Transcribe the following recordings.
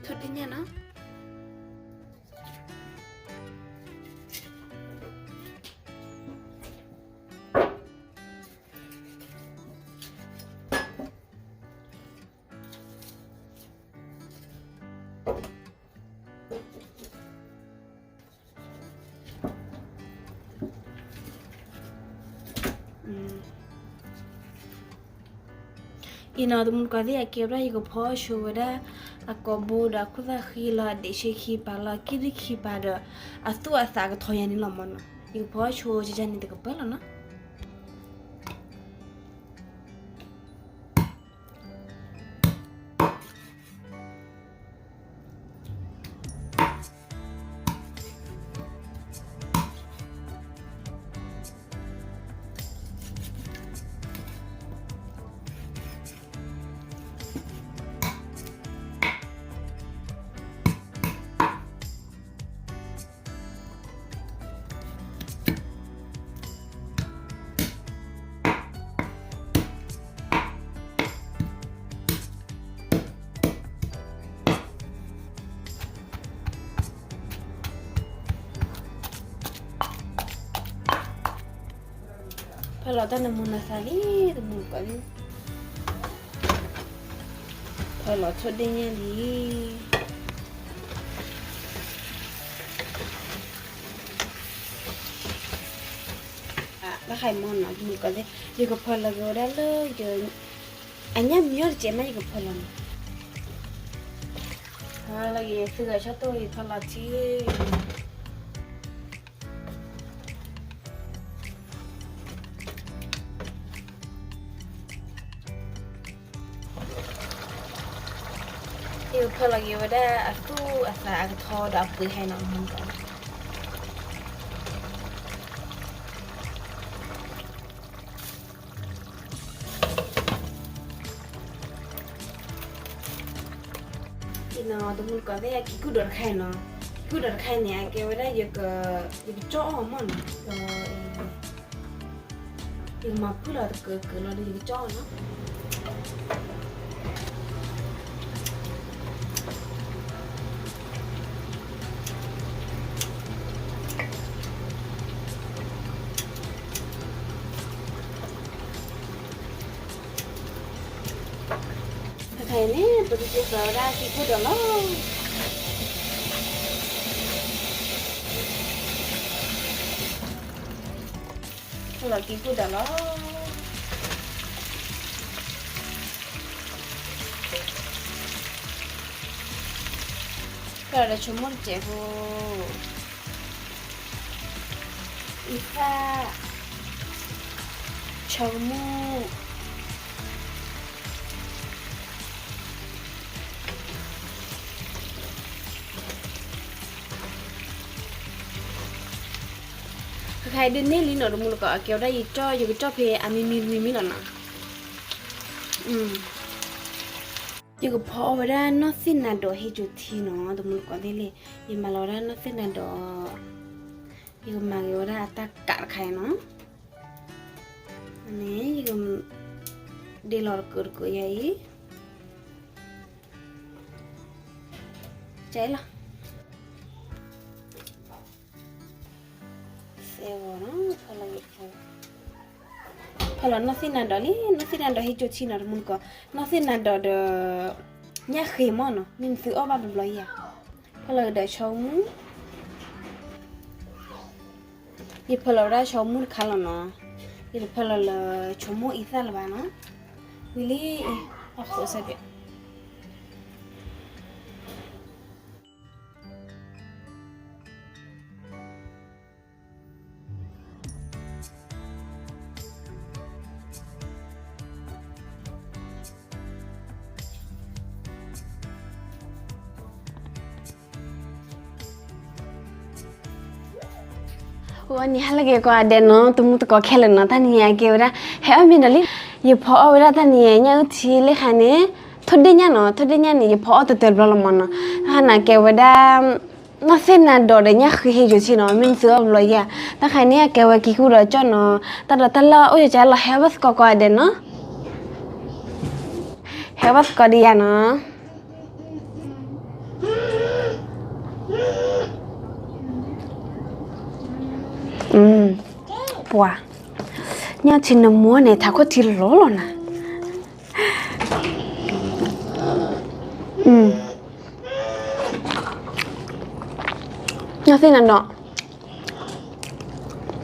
ထိၣ်ဒ့ၣ်ညၣ်နီၤ. အံၤနီၤ တမူတကိးသ့ၣ် အကဲဝဲဒၣ် ယကဖီအီၣ်ဆိဝဲဒၣ် အကိာ်ဘိဒီးအခိၣ်သၣ်ဃံလီၤ အဒံးဆ့ခံပၤလီၤ ကံၣ်ဒံခံပၤဒီး အသူၣ်အသးအကထီယၤန့ၣ်လီၤမၢ်နီၤ. ယကဖီအီၣ်ဆိကကန့ၣ်တကပၢၢ်လီၤနီၤ. ဖီလီၤတၢ်နမူနသးလံ တမူတကိးလံ, ဖီလီၤထိၣ်ဒ့ၣ်ညၣ်လံ. ဘၣ်ဃးမၢ်နီၤ တမူတကိးသ့ၣ် ယကဖီလီၤက့ၤဝဲဒၣ်လၢ အညၣ်မံအီၣ်တစဲးမး ယကဖီလီၤနီၤ. လၢယသုဂၤဆီၣ်တိၢ် ယဖီလီၤထံ ယကဖီလီၤက့ၤဝဲဒၣ်အသူၣ်အသးအကထီဒီးအပှ့ၤဟဲနီၤ မၢ်နီၤ. အံၤနီၤ တမူတကိးသ့ၣ် ကံၢ်ကူၣ်ဒီးတခါအံၤနီၤ, ကံၢ်ကူၣ်ဒီးတခါအံၤန့ၣ် အကဲဝဲဒၣ် ယကကၠီၣ်အီၣ်မၢ်နီၤ, ယကမၤဖုၣ်လီၤတကၢးကၢးလီၤဒီး ယကကၠီၣ်အီၣ်နီၤ. တခါအံၤန့ၣ် ပကက့ၤဖီလီၤဝဲဒၣ်ကံၢ်ကူၣ်ဒီးလီၤ. ဖီလီၤကံၢ်ကူၣ်ဒီးလီၤ. ဖီလီၤဒီးဆိကမိၣ်တစဲးဖိ, အံသၣ်, ဆိကမိၣ် ခဲခါအံၤဒ်န့ၣ်လံနီၤ တမူတကိး အကဲဝဲဒၣ်ယကၠီၣ် ယကကၠီၣ်ဖဲအမံမံမံမံလီၤနီၤ. ယကဖီအီၣ်ဝဲဒၣ်နီၢ်သ့ၣ်နၤဒီးဟ့ၣ်ကၠိထံနီၤ တမူတကိးသ့ၣ်လံ, ယမၤလီၤဝဲဒၣ်နီၢ်သ့ၣ်နၤဒီး, ယကမၤက့ၤဝဲဒၣ်အတၢ်ကးတခါအံၤနီၤ, န့ၣ် ယက ဒ့လီၤတကၢးတကၢးယၤအံၤ, ကလီၤ သဲဂီၤနီၤ, ဖီလီၤနီၢ်သ့ၣ်နၤဒီးလံ, နီၢ်သ့ၣ်နၤဒီးဟ့ၣ်ကၠိထံနီၤ တမူတကိး, နီၢ်သ့ၣ်နၤဒီးဒီး ညၣ်ဃ့မၢ်နီၤ, မ့ၢ်နသုအီၣ်ဘၣ်ဘျီဘျီယၤ, ဖီလီၤဒီးဆိကမိၣ်, ယဖီလီၤဝဲဒၣ်ဆိကမိၣ်တခါလီၤနီၤ, ယတဖီလီၤလၢဆိကမိၣ်အံသၣ်လၢၤဘၣ်နီၤ, ဝံၤလံ, အဃိစဲကဲး အန့ၣ်ဟါလၢအဂ့ၤကိးဂၤဒဲးနီၤ, တမူတကိးခဲလၢာ်နီၤ, တၢ်နံၤအံၤကဲဝဲဒၣ် ဟဲအီၣ်မ့ၤဒီးလံ, ယဖီအီၣ်ဝဲဒၣ်တၢ်နံၤအံၤ ညၣ်အုၣ်ထံလၢခါန့ၣ်, ထိၣ်ဒ့ၣ်ညၣ်နီၤ, ထိၣ်ဒ့ၣ်ညၣ်န့ၣ် ယဖီအီၣ်တတၢၢ်တဘျီလီၤမၢ်နီၤ, တၢ်ခါန့ၣ်ကဲဝဲဒၣ် နီၢ်သ့ၣ်နၤဒီးဒီးညၣ်ဃ့ဟ့ၣ်ကၠိထံနီၤ, မ့ၢ်နသုအီၣ်ဘျီယၤ, တၢ်ခါန့ၣ်အကဲဝဲကံၢ်ကူၣ်ဒီးကၠီၣ်နီၤ, တၢ်ဒီးတၢ်လၢအအိၣ်ယကလီၤ ဟဲဘၣ်သကိးကိးဂၤဒဲးနီၤ, ဟဲဘၣ်သကိးဒံးယၤနီၤ. ပှၤ, ညၣ်ထံနမိၢ်န့ၣ် ထးခိၣ်ထံလီၤလီၤနၤ. ညၣ်သ့ၣ်နၤဒီး,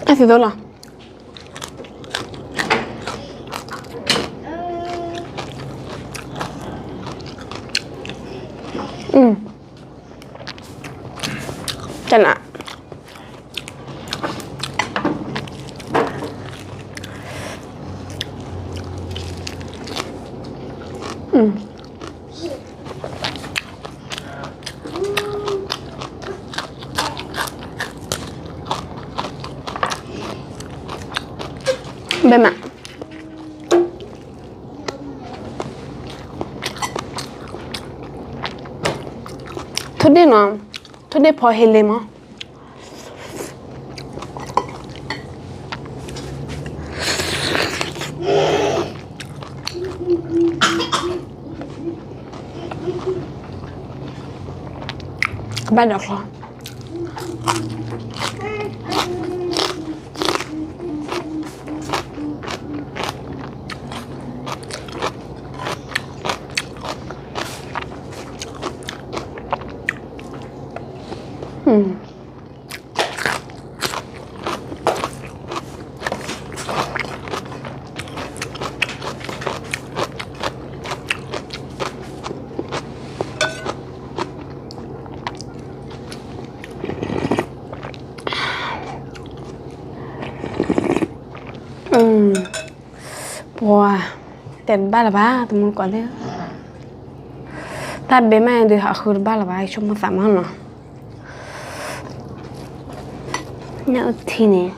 အသံသိလီၤ. တနၤ ဘဲမး ထိၣ်ဒ့ၣ်နီၤ, ထိၣ်ဒ့ၣ်ဖီဟ့လ့မး. ကဘၣ်ဒီးချီ ပှၤ တဲတဘၣ်လၢၤဘၣ် တမူတကိးလၢ တၢ်ဘဲမးဒုး အဃုတဘၣ်လၢၤဘၣ် ဆိကမိၣ်သးမးနီၤ. ညၣ်အုၣ်ထံန့ၣ်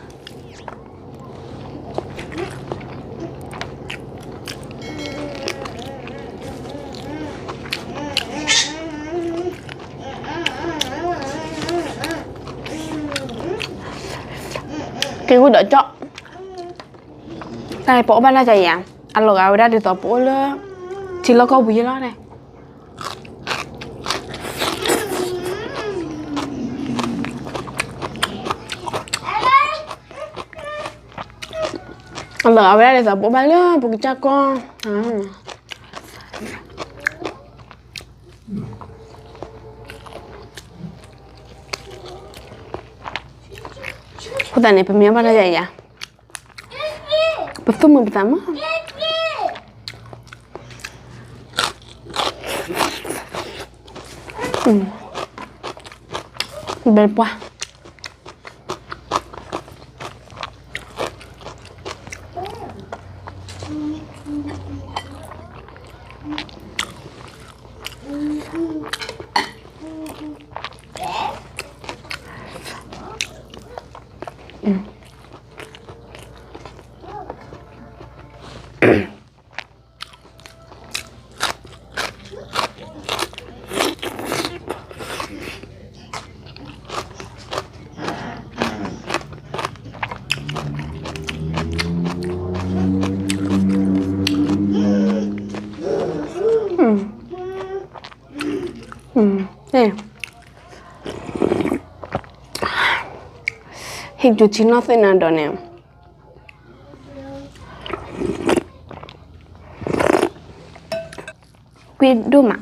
က့ၤဝံၤဒီးကၠီၣ် တၢ်ပအိၣ်ဘၣ်လၢကယၤ အလီၤဂာ်ဝဲဒၣ်ဒ်သိးပအိၣ်လၢ ထံလီၢ်ကီၢ်ပူၤယဲလီၤန့ၣ် အလီၤဂာ်ဝဲဒၣ်ဒ်သိးပအိၣ်ဘၣ်လၢပကစၢ်ကီၢ် အဃိသတးန့ၣ် ပမ့ၢ်ဘၣ်တၢ်ယၤယၤ ပသူၣ်မုာ်ပသးမး ဘဲပှၢ် ဟ့ၣ်ကူၤထံနီၢ်သ့ၣ်နၤဒီးန့ၣ် ကွံဒိၣ်မး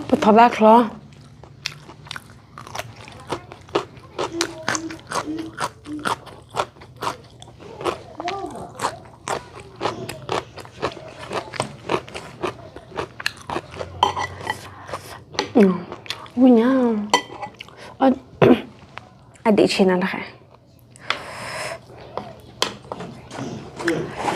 ပထီၣ်ဘၣ်ချီ ဝံၣ်ညါ အဒံးဆ့နၤတခါ အ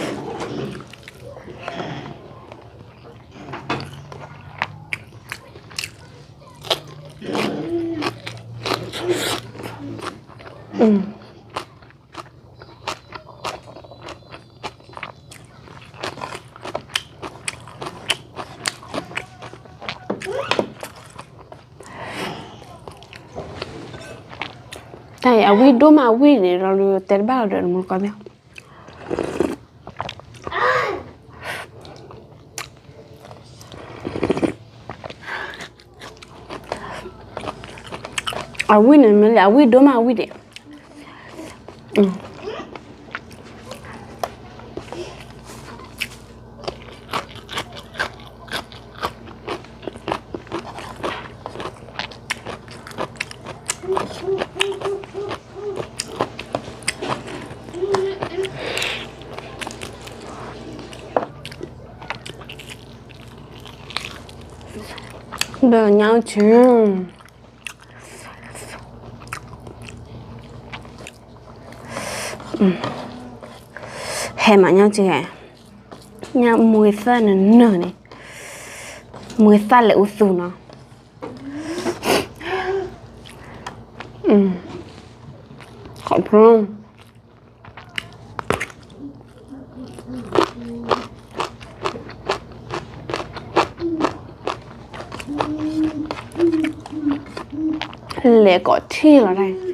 တၢ်အံၤ အဝံၣ်ဒိၣ်မးအဝံၣ်န့ၣ် ဒီးတဲတဘၣ်လီၤဒီး တမူတကိးသ့ၣ် အဝံၣ်န့ၣ် မ့ၢ်လၢအဝံၣ်ဒိၣ်မးအဝံၣ်ဒံး ဒီးညါအုၣ်ဆူၣ် ဟဲမးညါကဲ, ညၣ်မွေသၣ်နၢၤနၢၤန့ၣ်, မွေသၣ်လဲၤအူသူနီၤ, ခီဖျိ လဲၤကိးထံၣ်လီၤဒၣ်,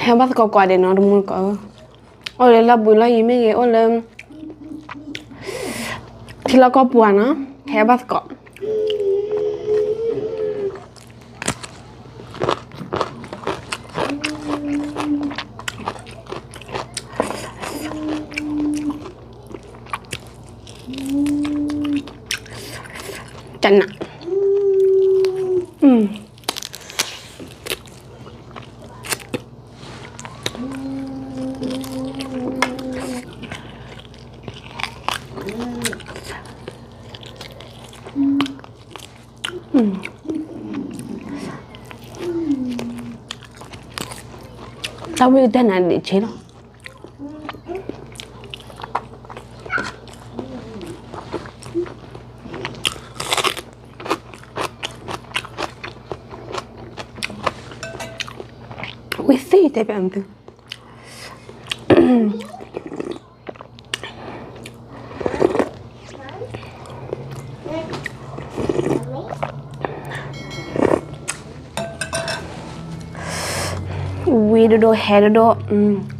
ဟဲဘၣ်သကိးကွၢ်ဒဲးနီၤ တမူတကိးဧၢ, အိၣ်လၢလီၢ်ဘှံးလီၢ်ယံၤမ့ၢ်ဂ့ၤ, အိၣ်လၢ ထံလီၢ်ကီၢ်ပူၤဧါနီၤ, ဟဲဘၣ်သကိး တနၢ်, တၢ်ဝံၣ်ကတၢၢ်နၤဒံးဆ့လီၤ, ဝံၣ်သ့တဲပျးမသု ဝံၣ်ဒိၣ်ဒိၣ်ဟဲဒိၣ်ဒိၣ်,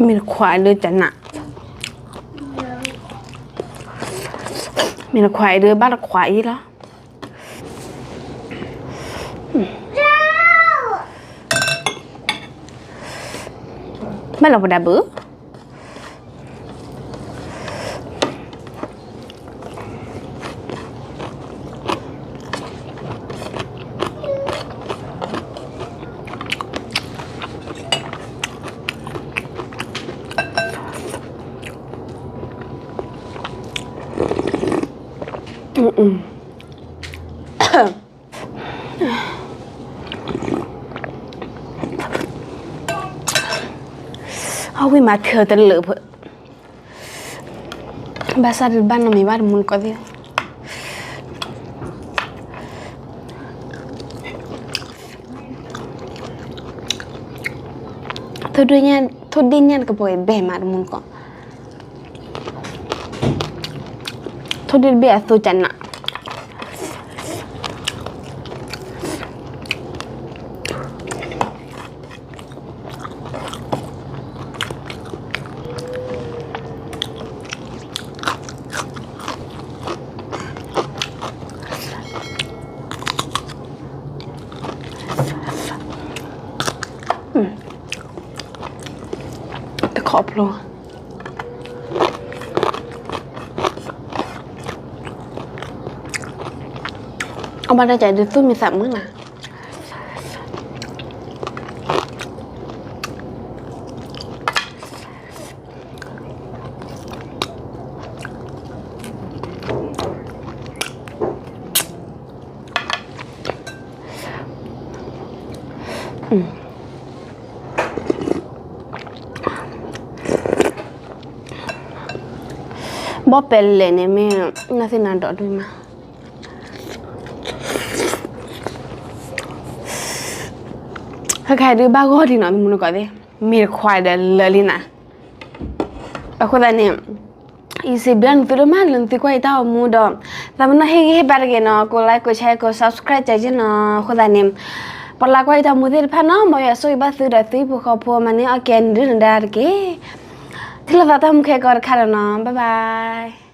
မ့ၢ်တခွးအံၤဒုးတနၢ်, မ့ၢ်တခွးအံၤဒုးဘၣ်တခွးအံၤလီၤ, ဘၣ်လီၤပဒၣ်ဘုး အဝံၣ်မၤထၢၣ်တလၢာ်ဖၢ, ဘၣ်ဆၣ်တဘၣ်နီတမံၤဘၣ်တမူတကိးသ့ၣ်, ထိၣ်ဒ့ၣ်ညၣ်တကပၤအံၤဘဲၣ်မးတမူတကိး, ထိၣ်ဒ့ၣ်တဘ့ၣ်အသိကနး တခီဖျိ အဘၣ်တၢ်ကဒုးသူၣ်မံသးမုာ်နၤ ဘီပဲလဲၣ်န့ၣ်မ့ၢ် နသ့ၣ်နၤဒိးဒိၣ်မး, ခဲခါဒုးဘၣ်ဂီၢ်ဒံးနီၤ မူနကီးသ့ၣ် မ့ၢ်တခွါဒီးလၢာ်လံနၤ, အဃိသတးန့ၣ် ယစံးဘျုးနသုဒိၣ်မးလၢနသုကွၢ်ယတၢ်အိၣ်မူဒီး သးပနီၣ်ဟ့ၣ်ဂံၢ်ဟ့ၣ်ဘါတဂ့ၤနီၤ ကိးlike ကိးshare ကိးsubscribeကဲက့နီၤ အဃိသတးန့ၣ် ပှၤလၢကွၢ်ယတၢ်အိၣ်မူသ့ၣ်တဖၣ်နီၤ မ်ယွၤဆိၣ်ဂ့ၤဘၣ်သုဒီးသုဟံၣ်ဖိဃီဖိမၤန့ၢ်အီၣ်ကဲနဒုၣ်နဒါတက့ၢ်, ထံၣ်လိာ်သးတၢ်မူခဲကိးတခါဒီးနီၤ bye bye